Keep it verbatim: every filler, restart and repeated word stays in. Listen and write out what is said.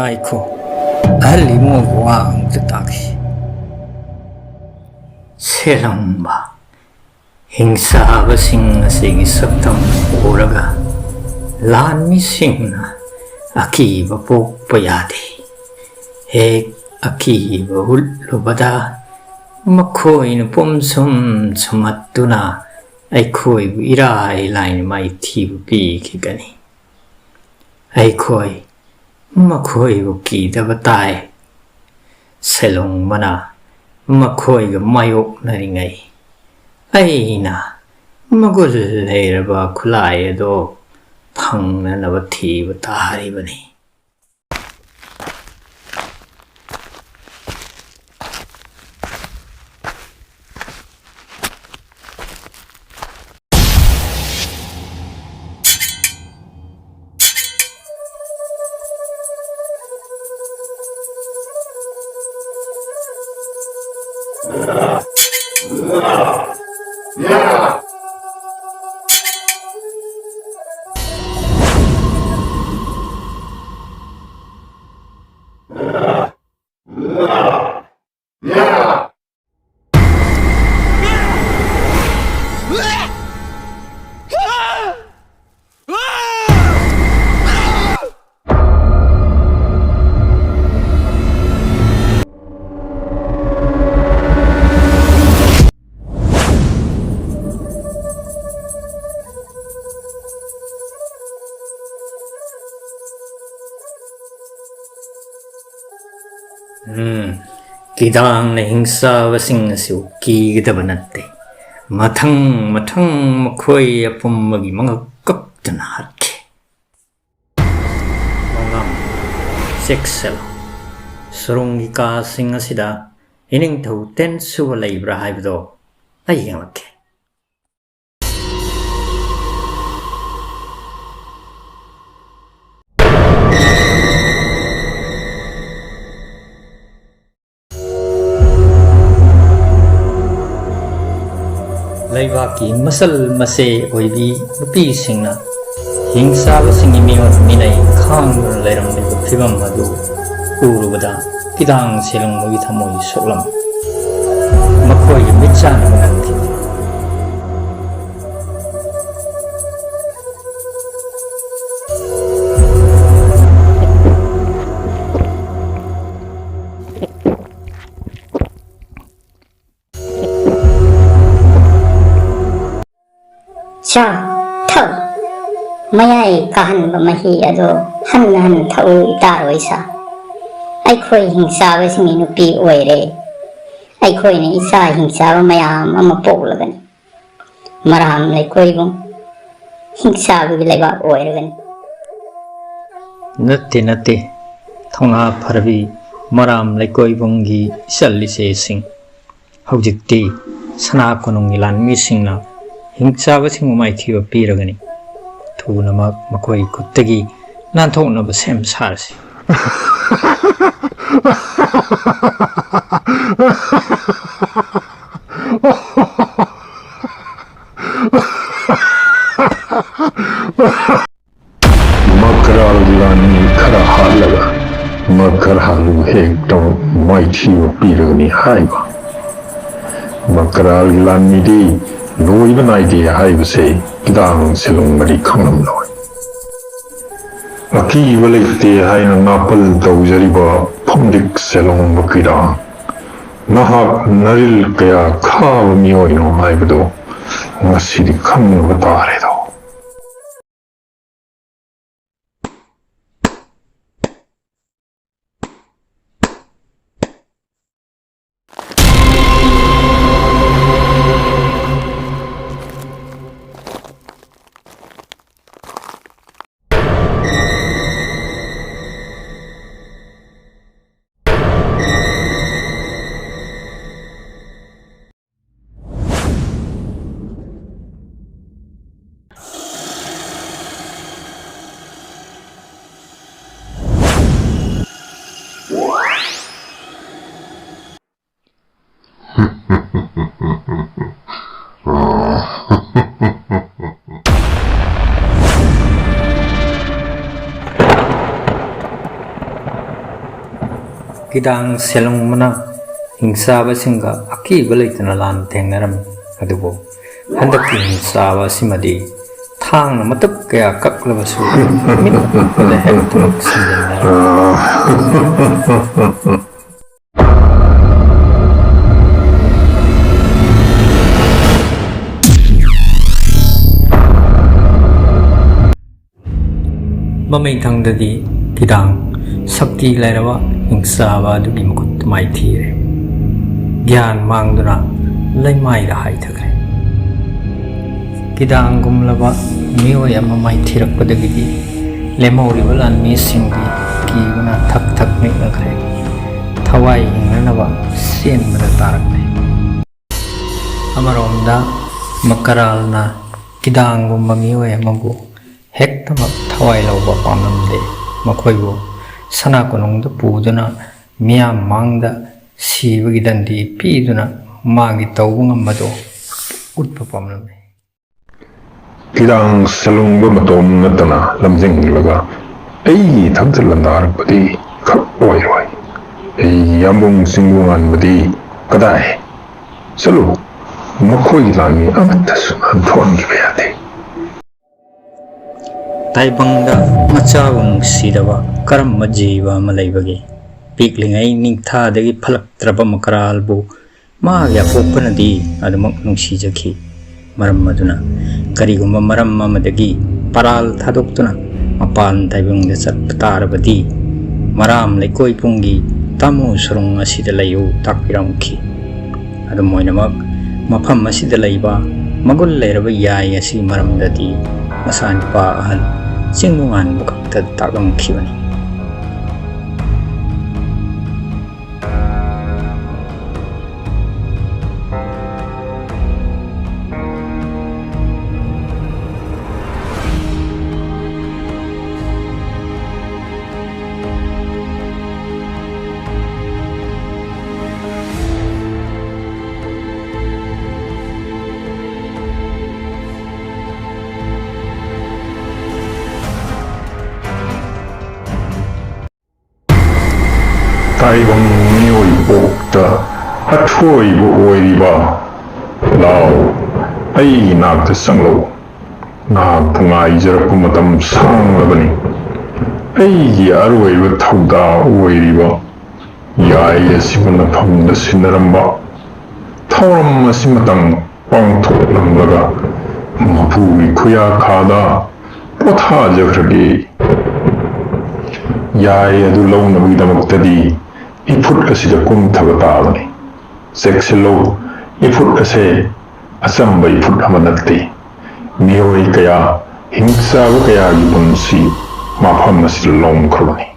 ꯉꯥꯏꯈꯣ, ꯑꯍꯜ ꯏꯃꯣꯕꯨ ꯋꯥ ꯑꯃꯨꯛꯇ ꯇꯥꯈꯤ꯫ ꯁꯦꯂꯣꯡꯕ, ꯍꯤꯡꯆꯥꯕꯁꯤꯡ ꯑꯁꯤꯒꯤ ꯁꯛꯇꯝ ꯎꯔꯒ ꯂꯥꯟꯃꯤꯁꯤꯡꯅ ꯑꯀꯤꯕ ꯄꯣꯛꯄ ꯌꯥꯗꯦ꯫ ꯍꯦꯛ ꯑꯀꯤꯕ ꯎꯠꯂꯨꯕꯗ ꯃꯈꯣꯏꯅ ꯄꯨꯝꯁꯨꯝ ꯁꯨꯝꯍꯠꯇꯨꯅ ꯑꯩꯈꯣꯏꯕꯨ ꯏꯔꯥꯏ ꯂꯥꯏꯅ ꯃꯥꯏꯊꯤꯕ ꯄꯤꯈꯤꯒꯅꯤ꯫ ꯑꯩꯈꯣꯏ ꯃꯈꯣꯏꯕꯨ ꯀꯤꯗꯕ ꯇꯥꯏ꯫ ꯁꯦꯂꯣꯡꯕꯅ ꯃꯈꯣꯏꯒ ꯃꯥꯌꯣꯛꯅꯔꯤꯉꯩ ꯑꯩꯅ ꯃꯒꯨꯟ ꯂꯩꯔꯕ ꯈꯨꯠꯂꯥꯏ ꯑꯗꯣ ꯐꯪꯅꯅꯕ ꯊꯤꯕ ꯇꯥꯔꯤꯕꯅꯤ꯫ ꯎꯝ, ꯀꯤꯗꯥꯡꯅ ꯍꯤꯡꯆꯥꯕꯁꯤꯡ ꯑꯁꯤꯕꯨ ꯀꯤꯒꯗꯕ ꯅꯠꯇꯦ꯫ ꯃꯊꯪ ꯃꯊꯪ ꯃꯈꯣꯏ ꯑꯄꯨꯝꯕꯒꯤ ꯃꯉꯛ ꯀꯛꯇꯨꯅ ꯍꯥꯠꯈꯤ꯫ ꯃꯉꯥꯡ, ꯆꯦꯛꯁꯤꯜꯂꯨ꯫ ꯁꯨꯔꯨꯡꯒꯤ ꯀꯥꯁꯤꯡ ꯑꯁꯤꯗ ꯏꯅꯤꯡꯊꯧ ꯇꯦꯟꯁꯨꯕ ꯂꯩꯕ꯭ꯔꯥ ꯍꯥꯏꯕꯗꯣ ꯑꯩ ꯌꯦꯡꯂꯛꯀꯦ꯫ ꯂꯩꯕꯥꯛꯀꯤ ꯃꯁꯜ ꯃꯆꯦ ꯑꯣꯏꯕꯤ ꯅꯨꯄꯤꯁꯤꯡꯅ ꯍꯤꯡꯆꯥꯕꯁꯤꯡꯒꯤ ꯃꯤꯑꯣꯠ ꯃꯤꯅꯩ ꯈꯥꯡꯗꯨꯅ ꯂꯩꯔꯝꯂꯤꯕ ꯐꯤꯕꯝ ꯑꯗꯨ ꯎꯔꯨꯕꯗ ꯀꯤꯗꯥꯡ ꯁꯦꯂꯨꯡꯕꯒꯤ ꯊꯃꯣꯏ ꯁꯣꯛꯂꯝꯃꯤ꯫ ꯃꯈꯣꯏꯒꯤ ꯃꯤꯠꯆꯥꯟꯅꯕ ꯉꯝꯈꯤꯗꯦ꯫ ꯆꯥ, ꯊꯛ꯫ ꯃꯌꯥꯏ ꯀꯥꯍꯟꯕ ꯃꯍꯤ ꯑꯗꯣ ꯍꯟꯅ ꯍꯟꯅ ꯊꯛꯎ, ꯏꯇꯥ ꯔꯣꯏꯁꯥ꯫ ꯑꯩꯈꯣꯏ ꯍꯤꯡꯆꯥꯕꯁꯤꯡꯒꯤ ꯅꯨꯄꯤ ꯑꯣꯏꯔꯦ꯫ ꯑꯩꯈꯣꯏꯅ ꯏꯆꯥ ꯍꯤꯡꯆꯥꯕ ꯃꯌꯥꯝ ꯑꯃ ꯄꯣꯛꯂꯒꯅꯤ꯫ ꯃꯔꯥꯝ ꯂꯩꯀꯣꯏꯕꯨꯡ ꯍꯤꯡꯆꯥꯕꯒꯤ ꯂꯩꯕꯥꯛ ꯑꯣꯏꯔꯒꯅꯤ꯫ ꯅꯠꯇꯦ, ꯅꯠꯇꯦ꯫ ꯊꯧꯅꯥ ꯐꯔꯕꯤ ꯃꯔꯥꯝ ꯂꯩꯀꯣꯏꯕꯨꯡꯒꯤ ꯏꯆꯜ ꯏꯆꯦꯁꯤꯡ꯫ ꯍꯧꯖꯤꯛꯇꯤ ꯁꯅꯥ ꯀꯣꯅꯨꯡꯒꯤ ꯂꯥꯟꯃꯤꯁꯤꯡꯅ ꯍꯤꯡꯆꯥꯕꯁꯤꯡꯕꯨ ꯃꯥꯏꯊꯤꯕ ꯄꯤꯔꯒꯅꯤ꯫ ꯊꯨꯅꯃꯛ ꯃꯈꯣꯏꯒꯤ ꯈꯨꯠꯇꯒꯤ ꯅꯥꯟꯊꯣꯛꯅꯕ ꯁꯦꯝ ꯁꯥꯔꯁꯤ꯫ ꯃꯀꯔꯥꯜꯒꯤ ꯂꯥꯟꯃꯤ ꯈꯔ ꯍꯥꯠꯂꯒ ꯃꯀꯔꯥꯜꯕꯨ ꯍꯦꯛꯇ ꯃꯥꯏꯊꯤꯕ ꯄꯤꯔꯒꯅꯤ ꯍꯥꯏꯕ꯫ ꯃꯀꯔꯥꯜꯒꯤ ꯂꯥꯟꯃꯤꯗꯤ ꯂꯣꯏꯕ ꯅꯥꯏꯗꯦ ꯍꯥꯏꯕꯁꯦ ꯀꯤꯗꯥꯡ ꯁꯦꯂꯨꯡꯕꯗꯤ ꯈꯪꯂꯝꯂꯣꯏ꯫ ꯑꯀꯤꯕ ꯂꯩꯇꯦ ꯍꯥꯏꯅ ꯅꯥꯄꯜ ꯇꯧꯖꯔꯤꯕ ꯐꯨꯝꯗꯤꯛ ꯁꯦꯂꯣꯡꯕ ꯀꯤꯗꯥꯡ, ꯅꯍꯥꯛ ꯅꯔꯤꯜ ꯀꯌꯥ ꯈꯥꯕ ꯃꯤꯑꯣꯏꯅꯣ ꯍꯥꯏꯕꯗꯨ ꯉꯁꯤꯗꯤ ꯈꯪꯅꯕ ꯇꯥꯔꯦꯗꯣ꯫ ꯀꯤꯗꯥꯡ ꯁꯦꯂꯨꯡꯕꯅ ꯍꯤꯡꯆꯥꯕꯁꯤꯡꯒ ꯑꯀꯤꯕ ꯂꯩꯇꯅ ꯂꯥꯟ ꯊꯦꯡꯅꯔꯝꯃꯤ꯫ ꯑꯗꯨꯕꯨ ꯍꯟꯗꯛꯀꯤ ꯍꯤꯡꯆꯥꯕ ꯑꯁꯤꯃꯗꯤ ꯊꯥꯡꯅ ꯃꯇꯨꯞ ꯀꯌꯥ ꯀꯛꯂꯕꯁꯨ ꯃꯤꯠ ꯀꯨꯞꯄꯗ ꯍꯦꯛꯇꯃꯛ ꯁꯟꯖꯤꯟꯅꯔꯝꯃꯤ꯫ ꯃꯃꯩꯊꯪꯗꯗꯤ ꯀꯤꯗꯥꯡ ꯁꯛꯇꯤ ꯂꯩꯔꯕ ꯍꯤꯡꯆꯥꯕ ꯑꯗꯨꯒꯤ ꯃꯈꯨꯠꯇ ꯃꯥꯏꯊꯤꯔꯦ꯫ ꯒ꯭ꯌꯥꯟ ꯃꯥꯡꯗꯨꯅ ꯂꯩꯃꯥꯏꯗ ꯍꯥꯏꯊꯈ꯭ꯔꯦ꯫ ꯀꯤꯗꯥꯡꯒꯨꯝꯂꯕ ꯃꯤꯑꯣꯏ ꯑꯃ ꯃꯥꯏꯊꯤꯔꯛꯄꯗꯒꯤꯗꯤ ꯂꯦꯝꯍꯧꯔꯤꯕ ꯂꯥꯟꯃꯤꯁꯤꯡꯗꯤ ꯀꯤꯕꯅ ꯊꯛ ꯊꯛ ꯅꯤꯛꯅꯈ꯭ꯔꯦ꯫ ꯊꯋꯥꯏ ꯍꯤꯡꯅꯅꯕ ꯆꯦꯟꯕꯗ ꯇꯥꯔꯛꯂꯦ꯫ ꯑꯃꯔꯣꯝꯗ ꯃꯀꯔꯥꯜꯅ ꯀꯤꯗꯥꯡꯒꯨꯝꯕ ꯃꯤꯑꯣꯏ ꯑꯃꯕꯨ ꯍꯦꯛꯇꯃꯛ ꯊꯋꯥꯏ ꯂꯧꯕ ꯄꯥꯝꯂꯝꯗꯦ꯫ ꯃꯈꯣꯏꯕꯨ ꯁꯅꯥ ꯀꯣꯅꯨꯡꯗ ꯄꯨꯗꯨꯅ ꯃꯤꯌꯥꯝ ꯃꯥꯡꯗ ꯁꯤꯕꯒꯤ ꯗꯟꯗꯤ ꯄꯤꯗꯨꯅ ꯃꯥꯒꯤ ꯇꯧꯕ ꯉꯝꯕꯗꯨ ꯎꯠꯄ ꯄꯥꯝꯂꯝꯃꯤ꯫ ꯀꯤꯗꯥꯡ ꯁꯦꯂꯨꯡꯕ ꯃꯇꯣꯝ ꯅꯠꯇꯅ ꯂꯝꯖꯤꯡꯂꯒ ꯑꯩꯒꯤ ꯏꯊꯛꯇ ꯂꯥꯟꯗꯥꯔꯛꯄꯗꯤ ꯈꯛ ꯑꯣꯏꯔꯣꯏ꯫ ꯑꯩꯒꯤ ꯌꯥꯝꯕꯨꯡ ꯆꯤꯡꯕꯨ ꯉꯥꯟꯕꯗꯤ ꯀꯗꯥꯏ? ꯆꯠꯂꯨ, ꯃꯈꯣꯏꯒꯤ ꯂꯥꯟꯃꯤ ꯑꯃꯠꯇꯁꯨ ꯅꯥꯟꯊꯣꯛꯍꯟꯈꯤꯕ ꯌꯥꯗꯦ꯫ ꯇꯥꯏꯕꯪꯗ ꯃꯆꯥꯕꯨ ꯅꯨꯡꯁꯤꯗꯕ ꯀꯔꯝꯕ ꯖꯤꯕ ꯑꯃ ꯂꯩꯕꯒꯦ? ꯄꯤꯛꯂꯤꯉꯩ ꯅꯤꯡꯊꯥꯗꯒꯤ ꯐꯠꯂꯛꯇ꯭ꯔꯕ ꯃꯀꯔꯥꯜꯕꯨ ꯃꯍꯥꯛꯀꯤ ꯑꯄꯣꯛꯄꯅꯗꯤ ꯑꯗꯨꯃꯛ ꯅꯨꯡꯁꯤꯖꯈꯤ꯫ ꯃꯔꯝ ꯑꯗꯨꯅ ꯀꯔꯤꯒꯨꯝꯕ ꯃꯔꯝ ꯑꯃꯗꯒꯤ ꯄꯔꯥꯜ ꯊꯥꯗꯣꯛꯇꯨꯅ ꯃꯄꯥꯟ ꯇꯥꯏꯕꯪꯗ ꯆꯠꯄ ꯇꯥꯔꯕꯗꯤ ꯃꯔꯥꯝ ꯂꯩꯀꯣꯏ ꯄꯨꯡꯒꯤ ꯇꯥꯃꯨ ꯁꯨꯔꯨꯡ ꯑꯁꯤꯗ ꯂꯩꯌꯨ ꯇꯥꯛꯄꯤꯔꯝꯈꯤ꯫ ꯑꯗꯨꯝ ꯑꯣꯏꯅꯃꯛ, ꯃꯐꯝ ꯑꯁꯤꯗ ꯂꯩꯕ ꯃꯒꯨꯟ ꯂꯩꯔꯕ ꯌꯥꯏ ꯑꯁꯤꯒꯤ ꯃꯔꯝꯗꯗꯤ ꯃꯆꯥꯅꯨꯄꯥ ꯑꯍꯜ ꯆꯤꯡꯕꯨ ꯉꯥꯟꯕ ꯈꯛꯇꯗ ꯇꯥꯛꯂꯝꯈꯤꯕꯅꯤ꯫ ꯇꯥꯏꯕꯪ ꯃꯤꯑꯣꯏ ꯄꯣꯛꯇ ꯑꯊꯣꯏꯕ ꯑꯣꯏꯔꯤꯕ, ꯂꯥꯎ, ꯑꯩꯒꯤ ꯅꯥꯛꯇ ꯆꯪꯂꯛꯎ꯫ ꯅꯍꯥꯛꯄꯨ ꯉꯥꯏꯖꯔꯛꯄ ꯃꯇꯝ ꯁꯥꯡꯂꯕꯅꯤ꯫ ꯑꯩꯒꯤ ꯑꯔꯣꯏꯕ ꯊꯧꯗꯥ ꯑꯣꯏꯔꯤꯕ ꯌꯥꯏ ꯑꯁꯤꯕꯨ ꯅꯐꯝꯗ ꯁꯤꯟꯅꯔꯝꯕ ꯊꯧꯔꯝ ꯑꯁꯤ ꯃꯇꯝ ꯄꯥꯡꯊꯣꯛꯂꯝꯂꯒ ꯃꯄꯨꯒꯤ ꯈꯨꯌꯥꯈꯥꯗ ꯄꯣꯊꯥꯖꯈ꯭ꯔꯒꯦ꯫ ꯌꯥꯏ ꯑꯗꯨ ꯂꯧꯅꯕꯒꯤꯗꯃꯛꯇꯗꯤ ꯏꯐꯨꯠ ꯑꯁꯤꯗ ꯀꯨꯝꯊꯕ ꯇꯥꯕꯅꯤ꯫ ꯆꯦꯛꯁꯤꯜꯂꯨ, ꯏꯐꯨꯠ ꯑꯁꯦ ꯑꯆꯝꯕ ꯏꯐꯨꯠ ꯑꯃ ꯅꯠꯇꯦ꯫ ꯃꯤꯑꯣꯏ ꯀꯌꯥ, ꯍꯤꯡꯆꯥꯕ ꯀꯌꯥꯒꯤ ꯄꯨꯟꯁꯤ ꯃꯐꯝ ꯑꯁꯤꯗ ꯂꯣꯝꯈ꯭ꯔꯕꯅꯤ꯫